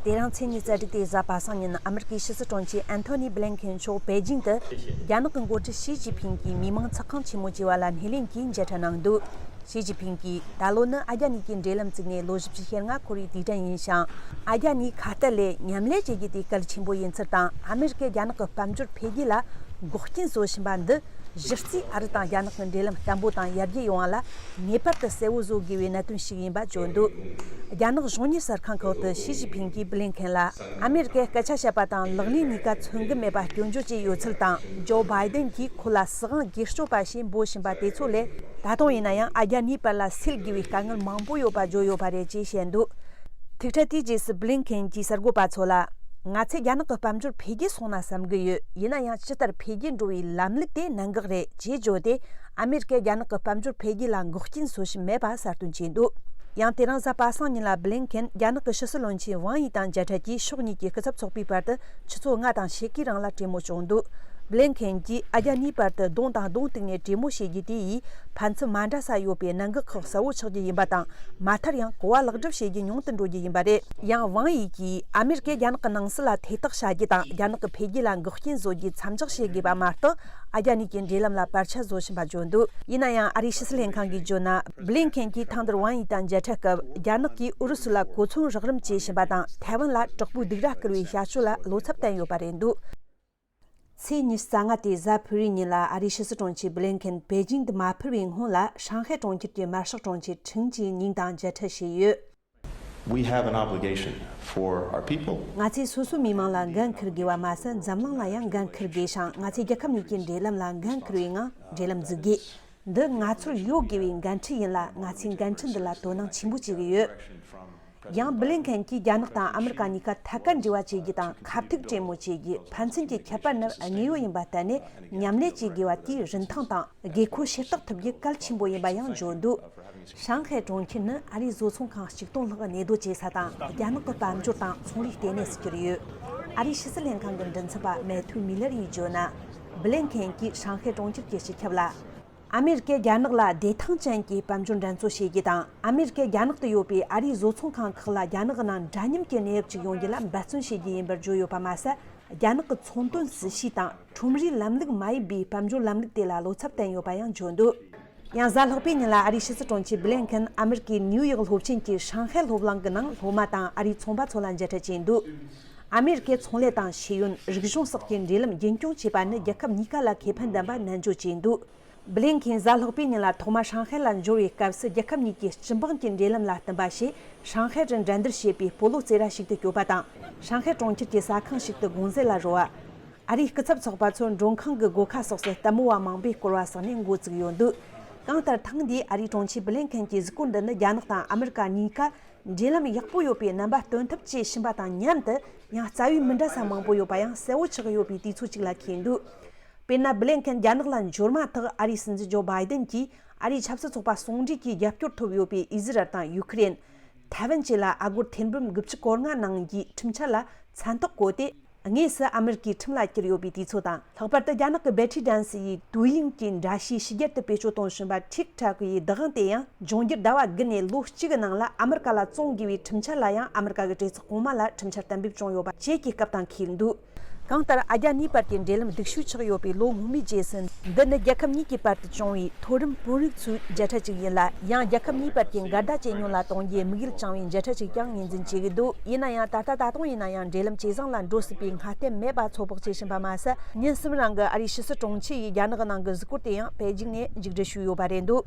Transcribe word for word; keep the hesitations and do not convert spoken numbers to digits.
དེ་རིང་ཚེས་ཉི་ཤུ་རྩ་དྲུག་སྟེ་གཟའ་པ་སངས་ཉིན་ཨ་མི་རི་ཀའི་ཕྱི་སྲིད་དྲུང་ཆེ་ཨན་ཐོ་ནི་བྷི་ལིན་ཁེན་མཆོག་པེ་ཅིང་དུ་རྒྱ་ནག་གི་འགོ་ཁྲིད་ཞི་ཅིན་ཕིང་གིས་མི་མང་ཚོགས་ཁང་ཆེན་མོ་བཅས་པ་ལ་སྣེ་ལེན་གྱིས་མཇལ་འཕྲད་གནང་འདུག་ཞི་ཅིན་ཕིང་གིས་ད་ལོ་ནི་ཨ་རྒྱ་གཉིས་ཀྱི་འབྲེལ་ལམ་བཙུགས་ནས་ལོ་བཞི་བཅུ་ཞེ་ལྔ་འཁོར་བའི་དུས་དྲན་ཡིན་ཞིང་། ཨ་རྒྱ་གཉིས་ཁ་གཏད་ལས་མཉམ་ལས་བྱེད་རྒྱུ་དེ་གལ་ཆེན་པོ་ཡིན་ཚུལ་དང་། ཨ་མི་རི་ཀས་རྒྱ་ནག་གི་དཔལ་འབྱོར་འཕེལ་རྒྱས་ལ་འགོག་རྐྱེན་བཟོ་བཞིན་པ་འདི། གཞི་རྩའི་ཨ་རི་དང་རྒྱ་ནག་གི་འབྲེལ་ལམ་བརྟན་པོ་དང་ཡར་རྒྱས་ཡོང་བ་ལ་ངེས་པར་དུ་གསལ་བོ་བཟོ་དགོས་པའི་གནད་དོན་ཞིག་ཡིན་པ་བརྗོད་འདུག་རྒྱ་ནག་གཞུང་གཉེར་གསར་ཁང་ཁག་ཏུ་ཞི་ཅིན་ཕིང་གིས་བྷི་ལིན་ཁེན་ལ། ཨ་མེ་རི་ཀའི་སྐད་ཆ་བཤད་པ་དང་ལག་ལེན་གཉིས་ཀ་མཚོན་གྱི་མེད་པ་སྐྱོན་བརྗོད་བྱས་ཡོད་ཚུལ་དང་། ཇོ་བྷའི་ཏན་གྱིས་ཁོ་ལ་སྲིད་དབང་སྒེར་གཅོད་པ་ཞེས་འབོད་བཞིན་པ་དེ་ཚོ་ལས། ད་དུང་ཡིན་ན་ཡང་ཨ་རྒྱ་གཉིས་བར་ལ་སེལ་དགོས་པའི་དཀའ་ངལ་མང་པོ་ཡོད་པ་བརྗོད་ཡོད་པ་རེད་ཅེས་བཤད་འདུག་ཐུག་འཕྲད་དེའི་རྗེས་སུ་བྷི་ལིན་ཁེན་གྱིས་གསར་འགོད་པ་ཚོ་ལ། ང་ཚོས་རྒྱ་ནག་གི་དཔལ་འབྱོར་འཕེལ་རྒྱས་སོང་ན་བསམ་གྱི་ཡོད། ཡིན་ན་ཡང་ཇི་ལྟར་འཕེལ་རྒྱས་འགྲོ་བའི་ལམ་ལུགས་དེ་གནད་འགག་རེད་ཅེས་བརྗོད་དེ། ཨ་མེ་རི་ཀས་རྒྱ་ནག་གི་དཔལ་འབྱོར་འཕེལ་རྒྱས་ལ་འགོག་རྐྱེན་བཟོ་བཞིན་མེད་པ་གསལ་སྟོན་བྱས་འདུག་ཡང་དེ་རིང་གཟའ་པ་སངས་ཉིན་ལ་བྷི་ལིན་ཁེན་རྒྱ་ནག་གི་ཕྱི་སྲིད་བློན་ཆེན་ཝང་ཡི་དང་མཇལ་འཕྲད་ཀྱིས་ཕྱོགས་གཉིས་ཀྱི་སྐུ་ཚབ་ཚོགས་པའི་བར་དུ་ཆུ་ཚོད་ལྔ་དང་ཕྱེད་ཀའི་རིང་ལ་གྲོས་མོལ་བྱུང་འདུག་བྷི་ལིན་ཁེན་གྱིས་ཨ་རྒྱ་གཉིས་བར་དུ་གདོང་དང་གདོང་གཏུག་ནས་གྲོས་མོལ་བྱེད་རྒྱུ་དེ་ཡིས་ཕན་ཚུན་མ་འདྲ་ས་ཡོད་པའི་གནད་འགག་ཁག་གསལ་བོ་ཆགས་རྒྱུ་ཡིན་པ་དང་། མ་མཐར་ཡང་གོ་བ་ལེགས་སྒྲུབ་བྱེད་རྒྱུ་ཉུང་དུ་འགྲོ་རྒྱུ་ཡིན་པ་རེད། ཡང་ཝང་ཡི་གིས་ཨ་མེ་རི་ཀས་རྒྱ་ནག་གི་ནང་སྲིད་ལ་ཐེ་གཏོགས་བྱ་རྒྱུ་དང་། རྒྱ་ནག་གི་འཕེལ་རྒྱས་ལ་འགོག་རྐྱེན་བཟོ་རྒྱུ་མཚམས་འཇོག་བྱེད་དགོས་པ་མ་གཏོགས། ཨ་རྒྱ་གཉིས་ཀྱི་འབྲེལ་ལམ་ལ་བར་ཆད་བཟོ་བཞིན་པ་བརྗོད་འདུག་ཡིན་ན་ཡང་ཨ་རིའི་ཕྱི་སྲིད་ལྷན་ཁང་གིས་བརྗོད་ན། བྷི་ལིན་ཁེན་གྱིས་ཐེངས་འདིར་ཝང་ཡི་དང་མཇལ་འཕྲད་སྐབས། རྒྱ་ནག་གིས་ཨུ་རུ་སུ་ལ་གོ་མཚོན་རགས་རིམ་བྱེད་བཞིན་པ་དང་། ཐའེ་ཝན་ལ་དྲག་པོའི་སྡིགས་ར་སྐུལ་བའི་བྱ་སྤྱོད་ལ་བློ་འཚབ་བསྟན་ཡོད་པ་རེད་འདུག་ཚེས་ཉི་ཤུ་རྩ་ལྔ་སྟེ་གཟའ་ཕུར་བུའི་ཉིན་ལ་ཨ་རིའི་ཕྱི་སྲིད་དྲུང་ཆེ་བྷི་ལིན་ཁེན་པེ་ཅིང་དུ་མ་ཕེབས་པའི་སྔོན་ལ། ཧྲང་ཧའེ་གྲོང་ཁྱེར་གྱི་དམར་ཤོག་དྲུང་ཆེ་ཁྲིན་ཅི་ཉིང་དང་མཇལ་འཕྲད་བྱས་ཡོད། We have an obligation for our people. ང་ཚོས་སོ་སོའི་མི་མང་ལ་འགན་འཁུར་དགོས་པ་མ་ཟད། འཛམ་གླིང་ལ་ཡང་འགན་འཁུར་དགོས་ཤིང་། ང་ཚོས་རྒྱལ་ཁབ་གཉིས་ཀྱི་འབྲེལ་ལམ་ལ་འགན་འཁུར་བའི་ངང་འབྲེལ་ལམ་འཛུགས་དགོས། འདི་ང་ཚོར་ཡོད་དགོས་པའི་འགན་འཁྲི་ཡིན་ལ། ང་ཚོས་འགན་འཁྲི་འདི་ལ་དོ་སྣང་ཆེན་པོ་བྱེད་ཀྱི་ཡོད། ཡང་བྷི་ལིན་ཁེན་གྱིས་རྒྱ་ནག་དང་ཨ་མི་རི་ཀ་གཉིས་ཀ་ཐད་ཀར་འབྲེལ་བ་བྱེད་རྒྱུ་དང་། ཁ་ཐུག་གྲོས་མོལ་བྱེད་རྒྱུ། ཕན་ཚུན་གྱི་ཁྱད་པར་རྣམས་དངོས་ཡོད་ཡིན་པ་བསྟན་ནས། མཉམ་ལས་བྱེད་དགོས་པ་དེའི་རིན་ཐང་དང་། དགོས་མཁོ་ཤེས་རྟོགས་ཐུབ་རྒྱུ་གལ་ཆེན་པོ་ཡིན་པ་ཡང་བརྗོད་འདུག་ཧྲང་ཧའེ་གྲོང་ཁྱེར་ནི་ཨ་རིའི་བཟོ་ཚོང་ཁང་གཅིག་སྟོང་ལྷག་གནས་སྡོད་བྱེད་ས་དང་། རྒྱ་ནག་གི་དཔལ་འབྱོར་དང་ཚོང་ལས་ལྟེ་གནས་སུ་གྱུར་ཡོད། ཨ་རིའི་ཕྱི་སྲིད་ལྷན་ཁང་གི་མགྲིན་ཚབ་པ་མེ་ཐུ་མི་ལར་ཡིས་བརྗོད་ན། བྷི་ལིན་ཁེན་གྱིས་ཧྲང་ཧའེ་གྲོང་ཁྱེར་གྱི་སྤྱི་ཁྱབ་ལ། ཨ་མེ་རི་ཀས་རྒྱ་ནག་ལ་བདེ་ཐང་ཅན་གྱི་དཔལ་འབྱོར་འགྲན་རྩོད་བྱེད་རྒྱུ་དང་། ཨ་མེ་རི་ཀས་རྒྱ་ནག་ཏུ་ཡོད་པའི་ཨ་རིའི་བཟོ་ཚོང་ཁང་ཁག་ལ་རྒྱ་ནག་ནང་འདྲ་མཉམ་གྱི་གནས་བབ་ཅིག་ཡོང་རྒྱུ་ལ་འབད་བརྩོན་བྱེད་རྒྱུ་ཡིན་པར་བརྗོད་ཡོད་པ་མ་ཟད། རྒྱ་ནག་གི་ཚོང་དོན་སྲིད་བྱུས་དང་ཁྲོམ་རའི་ལམ་ལུགས་མ་ཡིན་པའི་དཔལ་འབྱོར་ལམ་ལུགས་དེ་ལ་བློ་འཚབ་བསྟན་ཡོད་པ་ཡང་བརྗོད་འདུག་ཡང་གཟའ་ལྷག་པའི་ཉིན་ལ་ཨ་རིའི་ཕྱི་སྲིད་དྲུང་ཆེ་བྷི་ལིན་ཁེན་ཨ་མེ་རི་ཀའི་ནིའུ་ཡོག་སློབ་ཆེན་གྱི་ཧྲང་ཧའེ་སློབ་གླིང་གི་ནང་སློབ་མ་དང་ཨ་རིའི་ཚོང་པ་ཚོ་ལ་མཇལ་འཕྲད་བྱས་འདུག་ཨ་མེ་རི་ཀས་ཚོང་ལས་དང་ཤེས་ཡོན། རིག་གཞུང་སོགས་ཀྱི་འབྲེལ་ལམ་རྒྱུན་སྐྱོང་བྱེད་པ་ནི་རྒྱལ་ཁབ་གཉིས་ཀ་ལ་ཁེ་ཕན་ལྡན་པ་ནན་བརྗོད་བྱས་འདུག་བྷི་ལིན་ཁེན་གཟའ་ལྷག་པའི་ཉིན་ལ་ཐོག་མར་ཧྲང་ཧའེ་ལ་འབྱོར་བའི་སྐབས་སུ། རྒྱལ་ཁབ་གཉིས་ཀྱི་སྤྱི་འབངས་ཀྱི་འབྲེལ་ལམ་ལ་བསྟུན་པ་ཞེས། ཧྲང་ཧའེ་རུ་འགྲན་བསྡུར་བྱེད་པའི་སྤོ་ལོ་རྩེད་ར་ཞིག་ཏུ་བསྐྱོད་པ་དང་། ཧྲང་ཧའེ་གྲོང་ཁྱེར་གྱི་ཟ་ཁང་ཞིག་ཏུ་དགོང་ཟས་ལ་རོལ་བ། ཨ་རིའི་སྐུ་ཚབ་ཚོགས་པ་ཚོར་མགྲོན་ཁང་གི་སྒོ་ཁ་སོགས་སུ་ལྟད་མོ་བ་མང་པོས་སྐོར་བ་བསགས་ནས་འགོ་བཙུགས་ཡོད་འདུག་གང་ལྟར་ཐེངས་འདིའི་ཨ་རིའི་དྲུང་ཆེ་བྷི་ལིན་ཁེན་གྱི་གཟིགས་སྐོར་འདི་ནི། རྒྱ་ནག་དང་ཨ་མི་རི་ཀ་གཉིས་ཀ་འབྲེལ་ལམ་ཡག་པོ་ཡོད་པའི་རྣམ་པ་སྟོན་ཐབས་བྱེད་བཞིན་པ་དང་མཉམ་དུ། ཡང་རྩ་བའི་མི་འདྲ་ས་མང་པོ་ཡོད་པ་ཡང་གསལ་བོ་ཆགས་ཡོད་པའི་དུས་ཚོད་ཅིག་ལ་འཁེལ་འདུག་དཔེར་ན། བྷི་ལིན་ཁེན་རྒྱ་ནག་ལ་འབྱོར་མ་ཐག་ཨ་རིའི་སྲིད་འཛིན་ཇོ་བྷའི་ཏན་གྱིས་ཨ་རིའི་ཆབ་སྲིད་ཚོགས་པ་ཟུང་འབྲེལ་གྱིས་རྒྱབ་སྐྱོར་ཐོབ་ཡོད་པའི་ཨི་ཟི་རལ་དང་ཡུ་ཁུ་རེན། ཐའེ་ཝན་བཅས་ལ་ཨ་སྒོར་ཐེར་འབུམ་དགུ་བཅུ་གོ་ལྔ་གནང་རྒྱུའི་ཁྲིམས་འཆར་ལ་མཚན་རྟགས་བཀོད་དེ། དངོས་སུ་ཨ་མེ་རི་ཀའི་ཁྲིམས་ལ་བསྐྱུར་ཡོད་པའི་དུས་ཚོད་དང་། ལྷག་པར་དུ་རྒྱ་ནག་གི་སྦེ་ཐི་ཌན་སི་ཡིས་ཏུའུ་དབྱིང་གི་འདྲ་བཤུས་ཕྱི་རྒྱལ་དུ་བེད་སྤྱོད་གཏོང་བཞིན་པ་ཁྲིག་ཁྲག་གི་བདག་དབང་དེ་ཡང་འབྱུང་འགྱུར་ཟླ་བ་དགུ་ནས་ལོ་གཅིག་གི་ནང་ལ་ཨ་མེ་རི་ཀ་ལ་བཙོང་དགོས་པའི་ཁྲིམས་འཆར་ལ་ཡང་ཨ་མེ་རི་ཀ་གི་གྲོས་ཚོགས་གོང་མ་ལ་ཁྲིམས་འཆར་གཏན་འབེབས་བྱུང་ཡོད་པ་བཅས་ཀྱི་སྐབས་དང་འཁེལ་འདུག་གང་ལྟར། ཨ་རྒྱ་གཉིས་བར་གྱི་འབྲེལ་ལམ་སྡུག་ཤོས་ཆགས་ཡོད་པའི་ལོ་སྔོན་མའི་རྗེས་སུ། འདི་ནི་རྒྱལ་ཁབ་གཉིས་ཀྱི་བར་དུ་བྱུང་བའི་མཐོ་རིམ་དཔོན་རིགས་ཚོའི་མཇལ་འཕྲད་ཅིག་ཡིན་ལ། ཡང་རྒྱལ་ཁབ་གཉིས་བར་གྱི་འགལ་ཟླ་ཇེ་ཉུང་ལ་གཏོང་རྒྱུའི་དམིགས་ཡུལ་བཅངས་པའི་མཇལ་འཕྲད་ཅིག་ཀྱང་ངོས་འཛིན་བྱེད་ཀྱི་འདུག་ཡིན་ན་ཡང་། ད་ལྟ་ད་དུང་ཡིན་ན་ཡང་འབྲེལ་ལམ་ཇེ་བཟང་ལ་འགྲོ་སྲིད་པའི་སྔ་ལྟས་མེད་པ་ཚོད་དཔག་བྱེད་བཞིན་པ་མ་ཟད། ཉིན་གསུམ་རིང་གི་ཨ་རིའི་ཕྱི་སྲིད་དྲུང་ཆེ་ཡི་རྒྱ་ནག་ནང་གི་གཟིགས་སྐོར་དེ་ཡང་པེ་ཅིང་ནས་མཇུག་སྒྲིལ་ཞུས་ཡོད་པ་རེད་འདུག